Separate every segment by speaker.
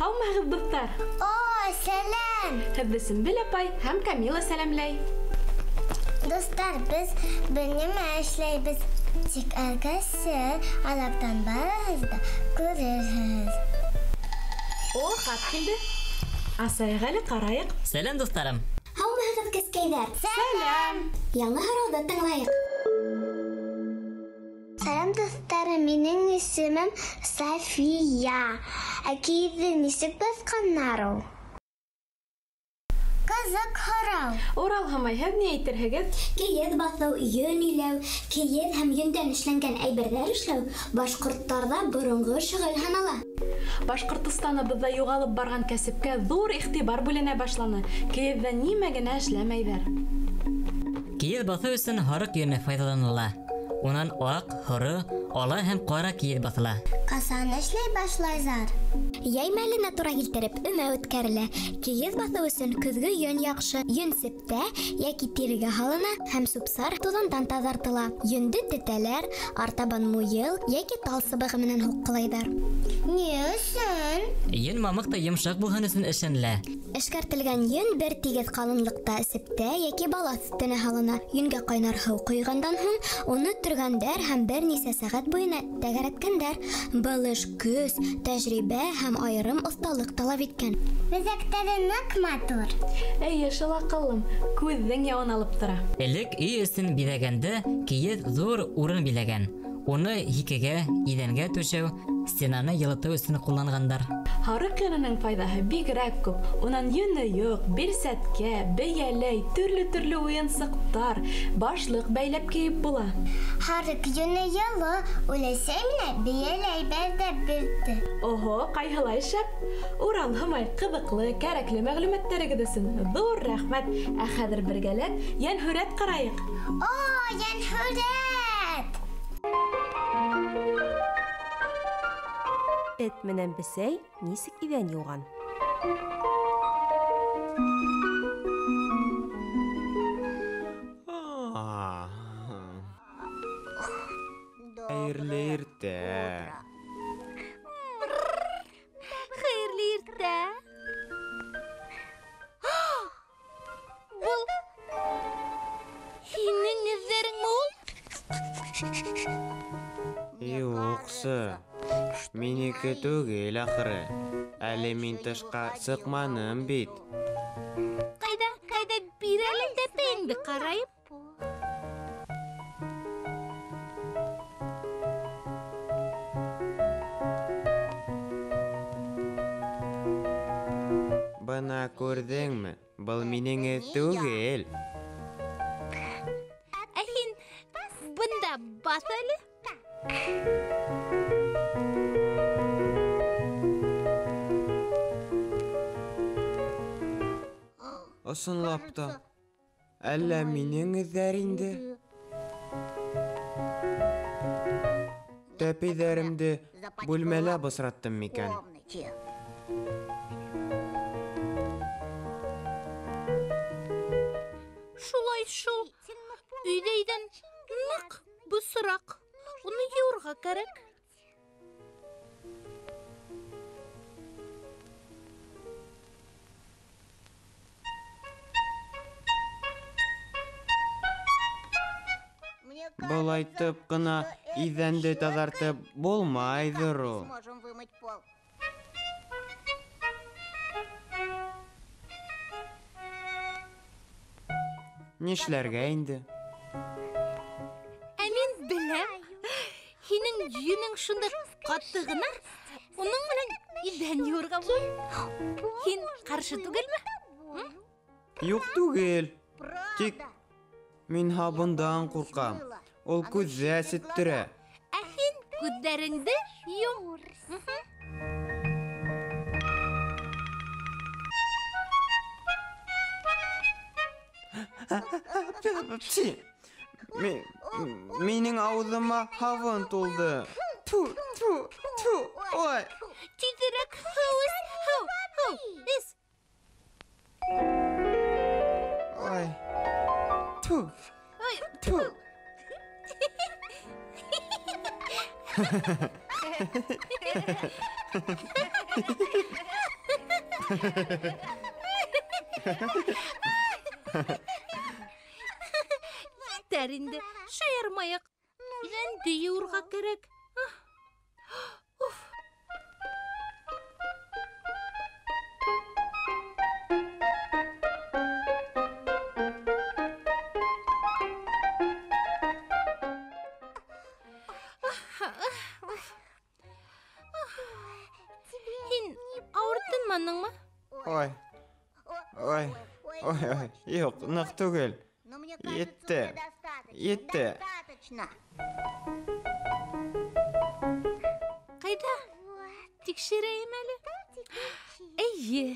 Speaker 1: Һаумыһығыҙ, дуҫтар!
Speaker 2: О, сәләм!
Speaker 1: Һеҙҙе Сөмбөл апай һәм Камила сәләмләй.
Speaker 2: Дуҫтар, беҙ бер нимә эшләйбеҙ. Тик әлгәсе аҙаҡтан барыһығыҙ ҙа күрерһегеҙ.
Speaker 1: О, хат килде. Асайыҡ әле, ҡарайыҡ.
Speaker 3: Сәләм, дуҫтарым!
Speaker 4: Һаумыһығыҙ, кескәйҙәр!
Speaker 1: Сәләм!
Speaker 4: Яңы һорауҙы тыңлайыҡ.
Speaker 2: Сәләм, дуҫтар, минең исемем София. Ә кейеҙҙе нисек баҫҡандар ул? Ҡыҙыҡ һорау.
Speaker 1: Урал һымай, һеҙ ни әйтерһегеҙ?
Speaker 4: Кейеҙ баҫыу, йөн иләү, кейеҙ һәм йөндән эшләнгән әйберҙәр эшләү башҡорттарҙа боронғо шөғөл һанала.
Speaker 1: Башҡортостаныбыҙҙа юғалып барған кәсепкә ҙур иғтибар бүленә башланы. Кейеҙҙән нимә генә эшләмәйҙәр.
Speaker 3: Кейеҙ баҫыу өсөн һарыҡ йөнө файҙаланыла. Унан аҡ, һоро, ала һәм ҡара кейеҙ баҫыла.
Speaker 2: Ҡасан эшләй башлайҙар?
Speaker 4: Йәй мәленә тура килтереп өмә үткәрелә. Кейеҙ баҫыу өсөн көҙгө йөн яҡшы. Йөн септә йәки тирегә һалына һәм сүп-сар туҙандан таҙартыла. Йөндө тетәләр, артабан муйыл йәки тал сыбығы менән һуҡҡылайҙар.
Speaker 2: Ни өсөн?
Speaker 3: Йөн мамыҡтай йомшаҡ булһын өсөн эшләнелә.
Speaker 4: Эшкәртелгән йөн бер тигеҙ ҡалынлыҡта септә йәки балаҫ өҫтөнә һалына. Йөнгә ҡайнар һыу ҡойғандан һуң уны төргәндәр һәм бер нисә сәғәт буйына тәгәрәткәндәр. Был эш көс, тәжрибә һәм айырым оҫталыҡ талап иткән.
Speaker 2: Биҙәктәре ныҡ матур.
Speaker 1: Эйе, шул, аҡыллым, күҙҙең яуын алып тора.
Speaker 3: Элек өй эсен биҙәгәндә кейеҙ ҙур урын биләгән. Уны һикегә, иҙәнгә түшәү, стенаны йылытыу өсөн ҡулланғандар.
Speaker 1: Һарыҡ йөнөнөң файҙаһы бигерәк күп. Унан йөнө юҡ, бирсәткә, бейәләй, төрлө-төрлө уйынсыҡтар, башлыҡ бәйләп кейеп була.
Speaker 2: Һарыҡ йөнө йылы, үләсәй менән бейәләй бәҙәп бирҙе.
Speaker 1: Оһо, ҡайһылай шәп! Урал һымай ҡыҙыҡлы, кәрәкле мәғлүмәттәрегеҙ өсөн ҙур рәхмәт. Ә хәҙер бергәләп йәнһүрәт ҡарайыҡ.
Speaker 2: О, йәнһүрәт!
Speaker 5: Эт менән бесәй нисек иҙән йыуған?
Speaker 6: Хәйерле иртә.
Speaker 7: Хәйерле иртә. Был һинең эҙҙәреңме ул?
Speaker 6: Юҡсы. Минеке түгел ахыры. Әле мин тышҡа сыҡманым бит.
Speaker 7: Ҡайҙа, ҡайҙа, бир әле тәпәйеңде ҡарайым.
Speaker 6: Бына күрҙеңме? Был минең эҙ түгел.
Speaker 7: Ә һин бында баҫ әле.
Speaker 6: Ысынлап та, әллә минең эҙҙәр инде? Тәпейҙәремде бүлмәлә бысраттым микән?
Speaker 7: Шулай шул, өйҙә иҙән ныҡ бысраҡ. Уны йыуырға кәрәк.
Speaker 6: Былайтып ҡына иҙәнде таҙартып булмайҙыр ул. Нишләргә инде?
Speaker 7: Ә мин беләм. Һинең йөнөң шундай ҡаты ғына, уның менән иҙән йыуырға була. Һин ҡаршы түгелме?
Speaker 6: Юҡ түгел. Тик мин һабындан ҡурҡам. Ул күҙҙе әсеттерә.
Speaker 7: Ә һин күҙҙәреңде йом.
Speaker 6: Минең ауыҙыма һабын тулды. Ту, ту, ту, ой.
Speaker 7: Тиҙерәк һыу эс, һыу, һыу, эс.
Speaker 6: Ой. Ту. Ту.
Speaker 7: Етәр инде, шаярмайыҡ. Иҙәнде йыуырға кәрәк. Уф. Һин ауыртынманыңмы?
Speaker 6: Ой, ой, ой, ой, юҡ, ныҡ түгел. Етте, етте.
Speaker 7: Ҡайҙа? Тикшерәйем әле. Эйе,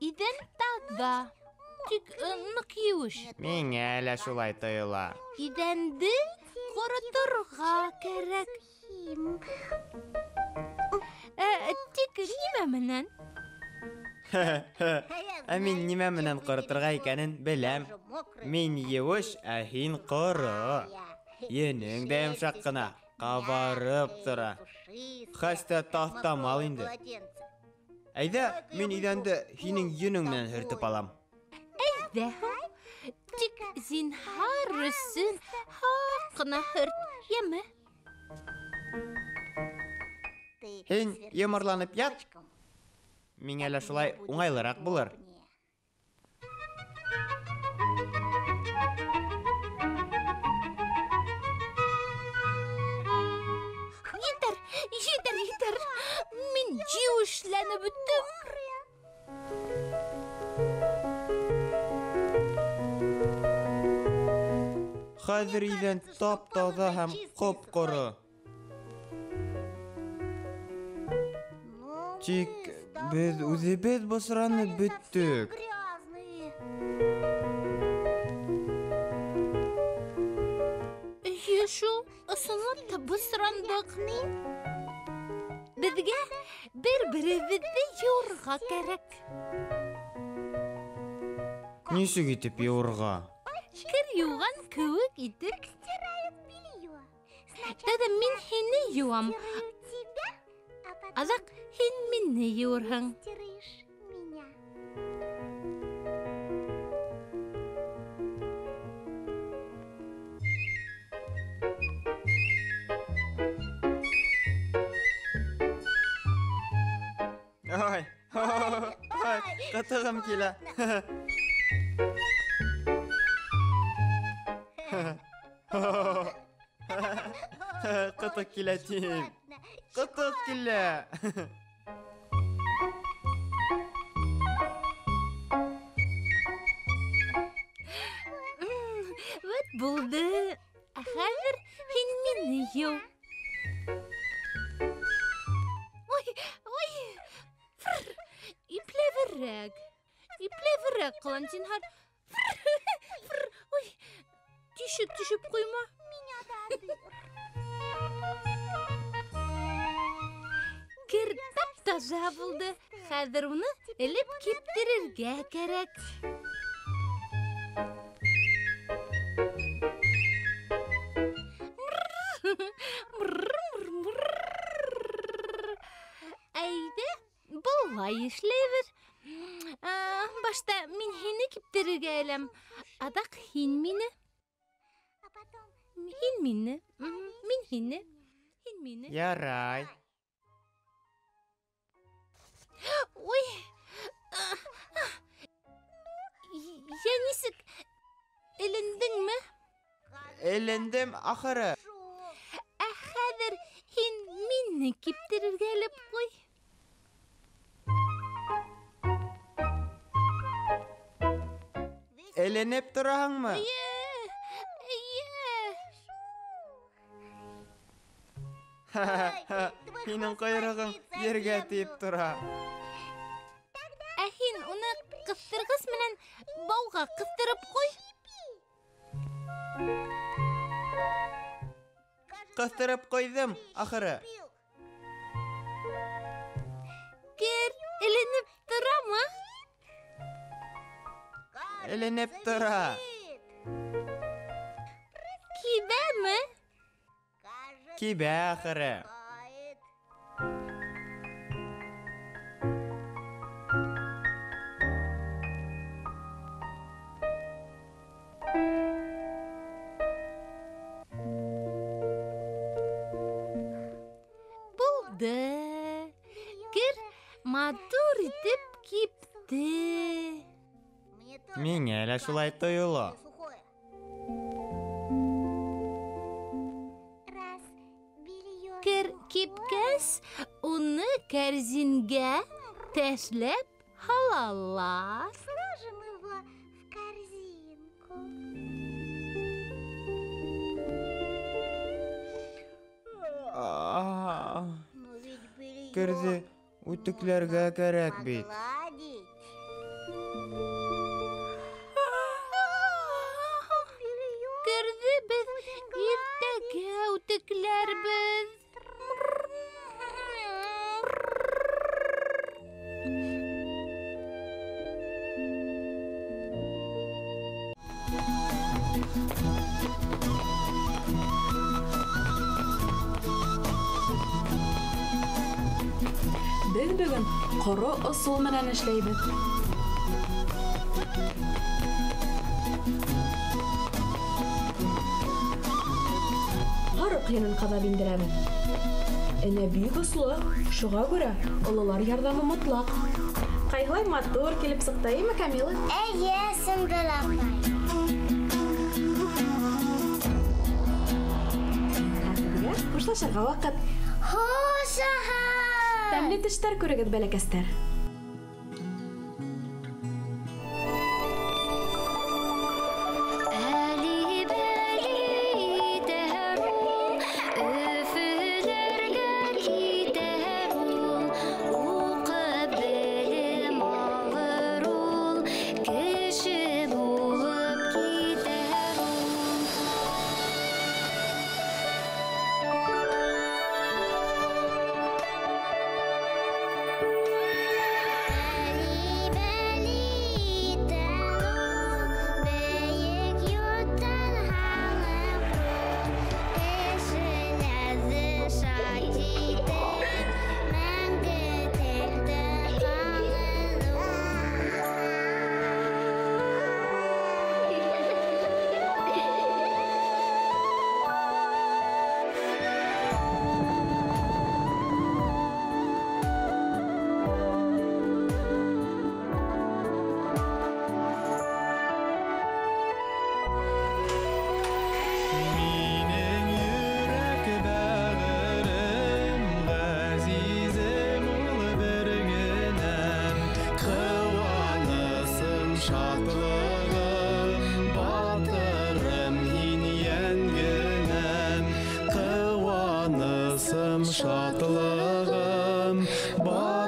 Speaker 7: иҙән таҙа. Тик ныҡ еүеш.
Speaker 6: Миңә лә шулай тойола.
Speaker 7: Иҙәнде ҡороторға кәрәк. Тик нимә менән?
Speaker 6: Ә мин нимә менән ҡороторға икәнен беләм. Мин еүеш, ә һин ҡоро. Йөнөң дә йомшаҡ ҡына, ҡабарып тора. Хәстә таҫтамал инде. Әйҙә, мин иҙәнде һинең йөнөң менән һөртөп алам.
Speaker 7: Әйҙә. Тик зинһар өсөн һаҡ ҡына һөрт, йәме?
Speaker 6: Һин йомарланып ят. Миңә лә шулай уңайлыраҡ булыр.
Speaker 7: Етәр, етәр, етәр. Мин еүешләнеп бөттөм.
Speaker 6: Хәҙер иҙән тап-таҙа һәм ҡоп-ҡоро. Тик беҙ үҙебеҙ бысранып бөттөк.
Speaker 7: Эйе шул, ысынлап та бысрандыҡ. Беҙгә бер-беребеҙҙе йыуырға кәрәк.
Speaker 6: Нисек итеп йыуырға?
Speaker 7: Кер йыуған кеүек итеп. Тәүҙә мин һине йыуам. Аҙаҡ һин мине йыуырһың.
Speaker 6: Ой, ой, ҡытығым килә. Ҡытыҡ килә тим. Ҡытыҡ килә.
Speaker 7: Вәт булды. Ә хәҙер һин мине йыу. Ой, ой. Фр, ипләберәк. Ипләберәк ҡылан, зинһар. Фр, ой. Тишек төшөп ҡуйма. Кер тап-таза булды. Хәҙер уны элеп киптерергә кәрәк. Әйҙә, былай эшләйбеҙ. Башта мин һине киптерергә эләм. Аҙаҡ һин мине. Һин мине. Мин һине. Һин мине.
Speaker 6: Ярай.
Speaker 7: Ой! Йә нисек? Элендеңме?
Speaker 6: Элендем ахыры.
Speaker 7: Ә хәҙер һин мине киптерергә элеп ҡуй.
Speaker 6: Эленеп тораһыңмы?
Speaker 7: Эйе, эйе.
Speaker 6: Һинең ҡойроғоң ергә тейеп тора.
Speaker 7: Ә һин уны ҡыҫтырғыс менән бауға ҡыҫтырып ҡуй.
Speaker 6: Ҡыҫтырып ҡуйҙым, ахыры.
Speaker 7: Кер эленеп торамы?
Speaker 6: Эленеп тора.
Speaker 7: Кибәме?
Speaker 6: Кибә, ахыры.
Speaker 7: матур итеп кипте.
Speaker 6: Миңә лә шулай тойола.
Speaker 7: Кер кипкәс, уны кәрзингә тәшләп һалалар.
Speaker 2: Сложим его в корзинку.
Speaker 6: Керҙе үтекләргә кәрәк бит.
Speaker 7: Керҙе беҙ иртәгә үтекләрбеҙ.
Speaker 1: Беҙ бөгөн ҡоро ысул менән эшләйбеҙ. Һарыҡ йөнөн ҡаҙап индерәбеҙ. Энә бик осло, шуға күрә ололар ярҙамы мотлаҡ. Ҡайһылай матур килеп сыҡты, әйме, Камила?
Speaker 2: Эйе, Сөмбөл апай.
Speaker 1: Ә һеҙгә хушлашырға ваҡыт.
Speaker 2: Хушығыҙ!
Speaker 1: Тәмле төштәр күрегеҙ, бәләкәстәр.
Speaker 8: Шатлығым, батырым.